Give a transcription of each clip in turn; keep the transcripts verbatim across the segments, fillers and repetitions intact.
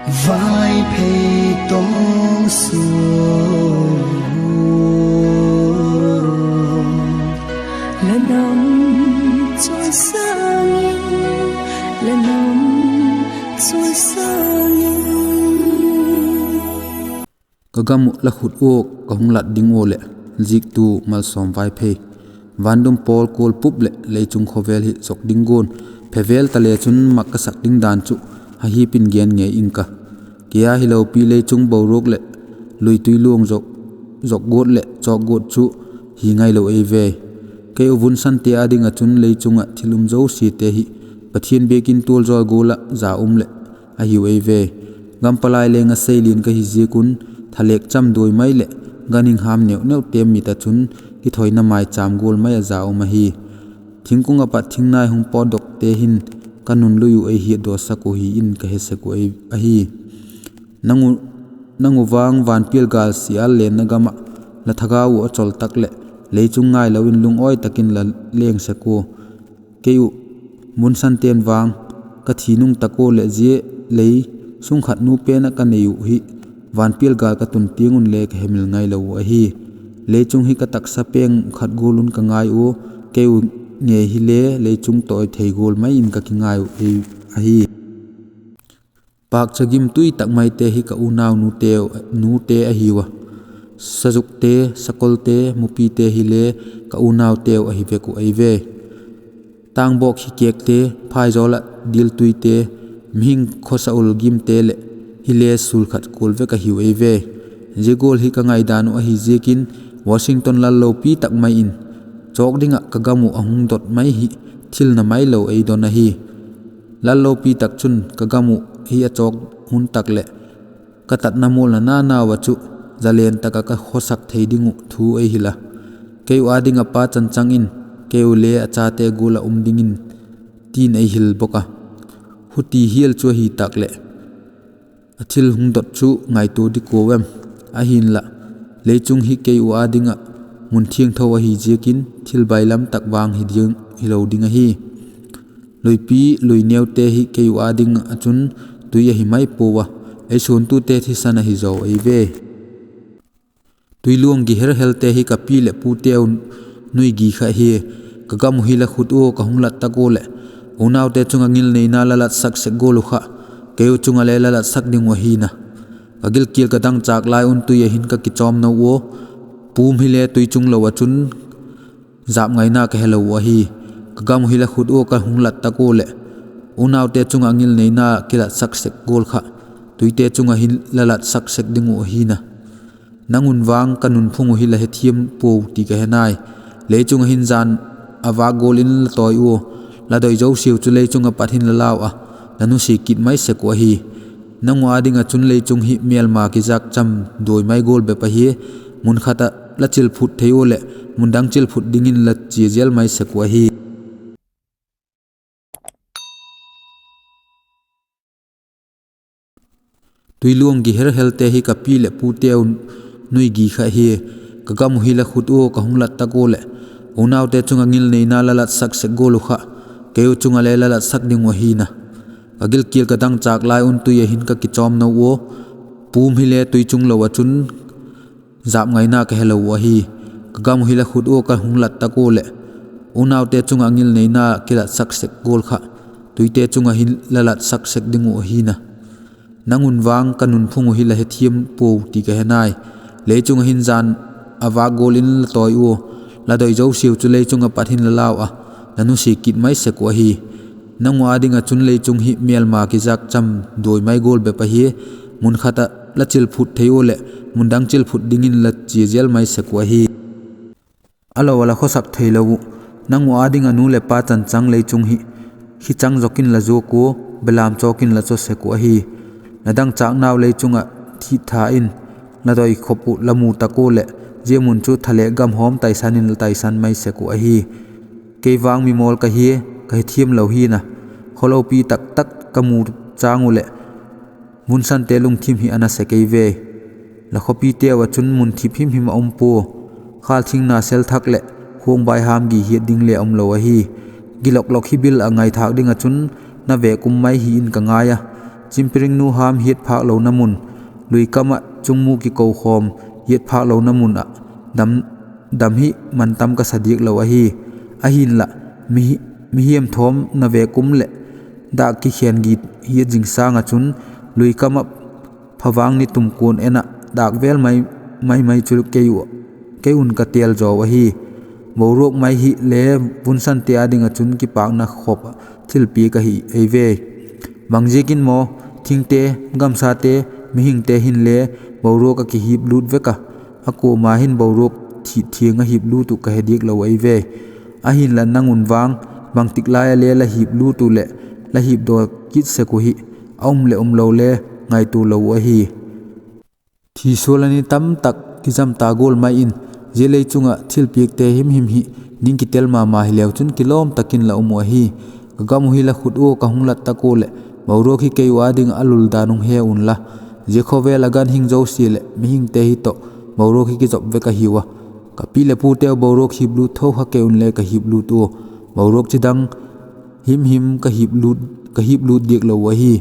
Vaiphei tong suan, la nam chawisâng in, la nam chawisâng in. Ka gam uh la khut ua ka hung lat ding ua leh, ziktu Malsawm Vaiphei. Van dum pawl kual pup leh leichung khawvel hi zok ding guan, phevel ta le chun mak ka sak ding dan chu, a hip in gen ngei ing ka. Kei a hilo pi leichung boruak leh lui tui luang zok, zok guat leh chawk guat chu hi ngailo ei ve. Kei u vunsante â ding ah chun leichung ah thil um zosiate hi Pathian biakin tualzawl gual ah za um leh a hiu ei ve. Gam palai leng a seilian ka hi ziak un, thalêk cham duai mai leh ganhing ham neu neute mit ah chun kithoina maichâm gual mai a za um ahi. Thingkung ah pat thingnai hung pawtdokte hin ka nun lui uh ei hiatdawsak uh hi in ka he sek uh ahi. Nang u, nang u vang vanpial gâl sial lenna gam ah la thagau uh a chawl tak leh, leichung ngailo in lungawi tak in la leng sek ua. Kei uh vunsante'n vang ka thi nung tak ua leh zia lei sung khat nu pen ah ka nei uh hi vanpial gâl ka tun tiang un le ka hemil ngailo uh ahi. Leichung hi ka taksa peng khat gual un ka ngai ua, kei u ngei hile leichung tawi thei gual mai in ka kingai uh ahi. Pâkcha gim tui tak maite hi ka unau nute, nute ahiu a. Sazukte, sakolte, mupite hile ka unauteu ahi vek uh ei ve. Tângbawk hi kêkte, phaizawl ah diltuite, mihing khawsa ul gimte leh hile sul khat kual vek ahiu ei ve. Zia gual hi ka ngaidan uh ahi ziakin, Washington lal lopi tak mai in chawk ding ah ka gam uh a hung dot mai hi thil na mailo ei don ahi. Lal lopi tak chun ka gam uh hi a chawk hun tak leh ka tatna mualna nanau ah chu zalen tak ah ka khawsak thei ding uh thu ei hil a. Kei u â ding ah pa chanchang in, kei u le a chate gual ah um dingin, tin ei hil bawk a. Huti hial chu ahi tak leh, a thil hung dot chu ngaitua di kua em? Ahinla, leichung hi kei u â ding ah mun thiangtho ahi ziakin thil bailam tak vang hi ding, hilo ding ahi. Luipi, lui neute hi kei u â ding ah chun tui ahi mai pua a, ei suantute thisan ahi zaw ei ve. Tuiluang gi her helte hi ka pi leh puteu nui gi kha hi. Ka gam uh hi la khut ua ka hung lat tak ua leh, unaute chung ah ngilneina la latsak sek gual uh kha, kei u chung ah le la latsak ding uh ahi na. Ka gilkial ka dangchâk lai un tui ah hin ka kichawm no ua, pum hile tui chung lo ah chun zap ngaina ka helo uh ahi. Ka gam uh hi la khut ua ka hung lat tak ua leh, unaute chung ah ngilneina kilatsak sek gual kha, tuite chung ah hin la latsak sek ding uh ahi na. Nang un vang ka nunphung uh hi la hethiam puau ti ka he nai. Leichung ah hin jan a vâk gual in la tawi ua, la doi zosiau chu leichung ah pat hin la lau a, la nusia kit mai sek uh ahi. Nang u â ding ah chun leichung hi mêlma kizâk cham duai mai gual bep ahi. Mun khat ah la chilphut thei ua leh, mun dang chilphut dingin la chia zel mai sek uh ahi. Tuiluang gi her helte hi ka pi leh puteu nui gi kha hi. Ka gam uh hi la khut ua ka hung lat tak ua leh, unaute chung ah ngilneina la latsak sek gual uh kha, kei u chung ah le la latsak ding uh ahi na. Ka gilkial ka dangchâk lai un tui ah hin ka kichawm no ua, pum hile tui chung lo ah chun zap ngaina ka helo uh ahi. Ka gam uh hi la khut ua ka hung lat tak ua leh, unaute chung ah ngilneina kilatsak sek gual kha, tuite chung ah hin la latsak sek ding uh ahi na. Nang un vang ka nunphung uh hi la hethiam puau ti ka he nai. Leichung ah hin jan a vâk gual in la tawi ua, la doi zosiau chu leichung ah pat hin la lau a, la nusia kit mai sek uh ahi. Nang u â ding ah chun leichung hi mêlma kizâk cham duai mai gual bep ahi. Mun khat ah la chilphut thei ua leh, mun dang chilphut dingin la chia zel mai sek uh ahi. A lo ah la khawsak theilo uh, nang u â ding ah nu leh pa chanchang leichung hi, khichang zok in la zuak ua, belam chawk in la chaw sek uh ahi. La dangchâknau leichung ah thittha in, la doi khop uh la mu tak ua leh, zia mun chu thalêk gam hawm taisan in la taisan mai sek uh ahi. Kei vang mimawl ka hia, ka hethiam lo hi na. Khawlopi tak tak ka mu châng uh leh, vunsante lungthim hi a na sek ei ve. La khawpiteu ah chun mun thip him him a um pua. Khâlthingna sel thak leh khuangbai ham gi hiat ding le um lo ahi. Gilok lok hi bil ah ngaithâk ding ah chun na vêk um mai hi in ka ngai a. Chimpiringnu ham hiat phâk lona mun, lui kam ah chungmu kikokhawm hiat phâk lona mun ah dam, dam hi man tam ka sa diak lo ahi. Ahinla, mi, mihiam thawm na ve kum leh dâk kikhen git hiat zing sâng ah chun, lui kam ah phavâng ni tum kuan en ah dâk vêl mai, mai mai chu kei u, kei un ka têl zaw ahi. Boruak mai hi le vunsante â ding ah chun kipâkna khop ah thilpiak ahi ei ve. Bang ziakin maw, thingte, gamsate, mihingte hinle boruak a kihip lût vek a, a kuama hin boruak thit thiang a hip lût uh ka he diak lo ei ve. Ahinla nang un vang, bangtik lai a le la hip lût uh leh la hip daw kit sek uh hi, a um leh um lo le ngaitua lo uh ahi. Thisual a ni tam tak kizam ta gual mai in, zia lei chung ah thilpiakte himhim hi ding kitel ma ma hileu chun kilawm tak in la um uh ahi. Ka gam uh hi la khut ua ka hung lat tak ua leh, boruak hi kei uh â ding ah a lul dan hung he unla, zia khawvel a gan hing zosia leh mihingte hi tawh boruak hi kizop vek ahiu a. Ka pi leh puteu boruak hip lût tho kha kei un le ka hip lût ua, boruak chi dang himhim ka hip lût, ka hip lût diak lo uh ahi.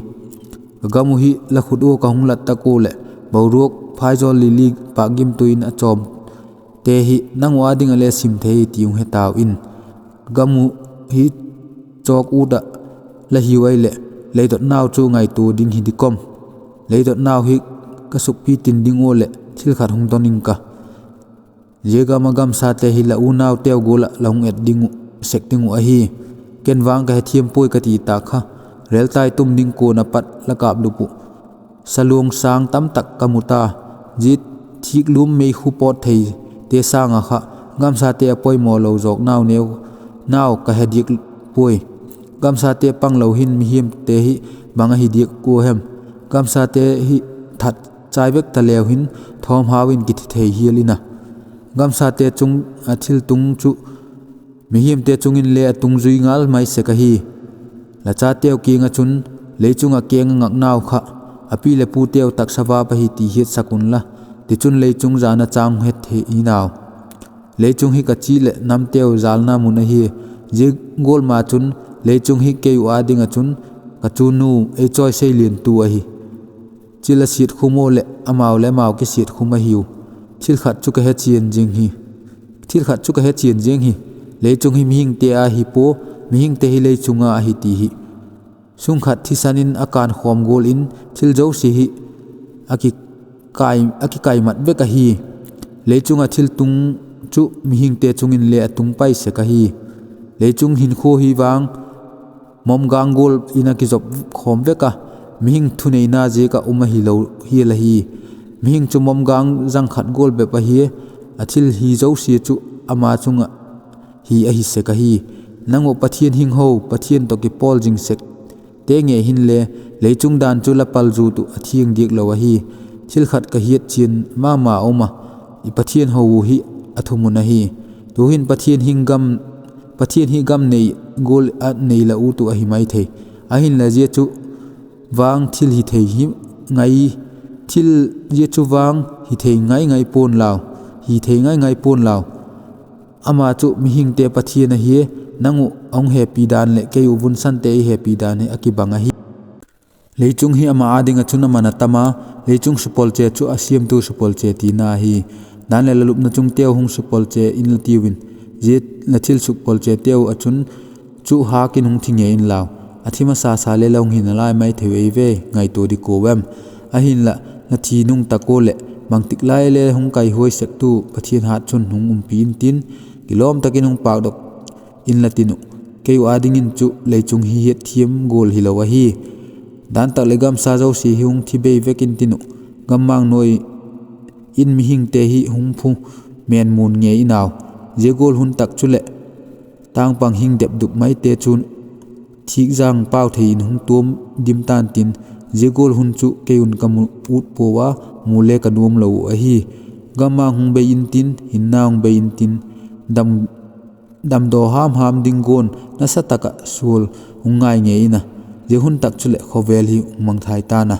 Ka gam uh hi la khut ua ka hung lat tak ua leh, boruak phaizawl lili pâkgimtu in a chawmte hi nang uh â ding ah le sim thei hi ti hung he tau in. Ka gam uh hi chawk ut ah la hiu ai leh, leidotnau chu ngaitua ding hi di kam. Leidotnau hi ka sukpi tin ding ua leh thil khat hung don ing ka. Zia gam ah gamsate hi la unauteu gual ah la hung et ding uh, sek ding uh ahi. Ken vang ka hethiam puai ka ti tak kha, rêltai tum ding kuan ah pat la kâplup uh saluang sâng tam tak ka mu ta. Zia thiklum meikhu pawt theite sâng ah kha, gamsate a poimaw lo zawk nau neu, nau ka he diak puai. Gamsate pang lo hin mihiamte hi bang ahi diak ua hem? Gamsate hi that chai vek ta leu hin, thawmhau in kithi thei hial in a. Gamsate chung a thil tung chu mihiamte chung inle a tung zui ngal mai sek ahi. La chateu kiang ah chun, lei chung ah keng a ngaknau kha, a pi leh puteu taksa vâp ahi ti hiatsak unla, tichun lei chung jan a châng het thei inau. Lei chung hi ka chi leh namteu zalna mun ahi. Zia gual ma chun, lei chung hi kei uh â ding ah chun, ka chunu ei chawisei liantu ahi. Chi la siat khum ua leh amau leh amau kisiat khum ahiu. Thil khat chu ka he chian zing hi, thil khat chu ka he chian zing hi, lei chung hi mihingte â hi pua, mihingte hi lei chung â ahi ti hi. Sung khat thisan in a kânkhawm gual in thil zosia hi a kikai, a kikaimat vek ahi. Lei chung ah thil tung chu mihingte chung inle a tung pai sek ahi. Lei chung hinkhua hi vang mawmgâng gual in a kizop khawm vek a, mihing thuneina ziak ah um ahilo hial ahi. Mihing chu mawmgâng zang khat gual bep ahi. A thil hi zosia chu ama chung ah hi ahi sek ahi. Nang uh Pathian hing ho, Pathian tawh kipawl zing sek te ngei hinle, lei chung dan chu la pal zut uh a thiang diak lo ahi. Thil khat ka hiat chian ma ma um a, i Pathian ho uh hi a thumun ahi. Tu'hin Pathian hing gam, Pathian hi gam nei gual a nei la ut uh ahi mai thei. Ahinla zia chu vang thil hi thei hi ngai, thil zia chu vang hi thei ngai ngai pua'n lau, hi thei ngai ngai pua'n lau. Ama chu mihingte Pathian ahi, nang uh a hung hepi dan leh kei uh vunsante i hepi dan hi a kibang ahi. Lei chung hi ama â ding ah chun a man a tam a, lei chung supolche chu a siamtu supolche tina ahi. Dan leh la lupna chungteu hung supolche inla tiu in, zia la thil supolcheteu ah chun chu hâk in hung thi ngei inlau. A thi masa sa le la hung hi nalai mai thei ei ve, ngaitua di kua em? Ahinla, la thi nung tak ua leh bangtik lai le hung kaihuai sektu Pathian hat chun hung umpi intin, kilawm tak in hung pâkdok inla tin uh, kei uh â dingin chu lei chung hi hiatthiam gual hilo ahi. Dan tak leh gamsa zosia hi hung thi bei vek intin uh, gammang nuai in mihingte hi hung phu men mun ngei inau. Zia gual hun tak chuleh tângpang hing depdup maite chun thîk zang pau thei in hung tuam dim ta'n tin, zia gual hun chu kei un ka mu ut puau a, mu le ka nuam lo uh ahi. Gammang hung bei intin, hinna hung bei intin, dam damdaw ham ham ding guan nasa tak ah sual hung ngai ngei in a, zia hun tak chuleh khawvel hi hung mangthai ta'n a.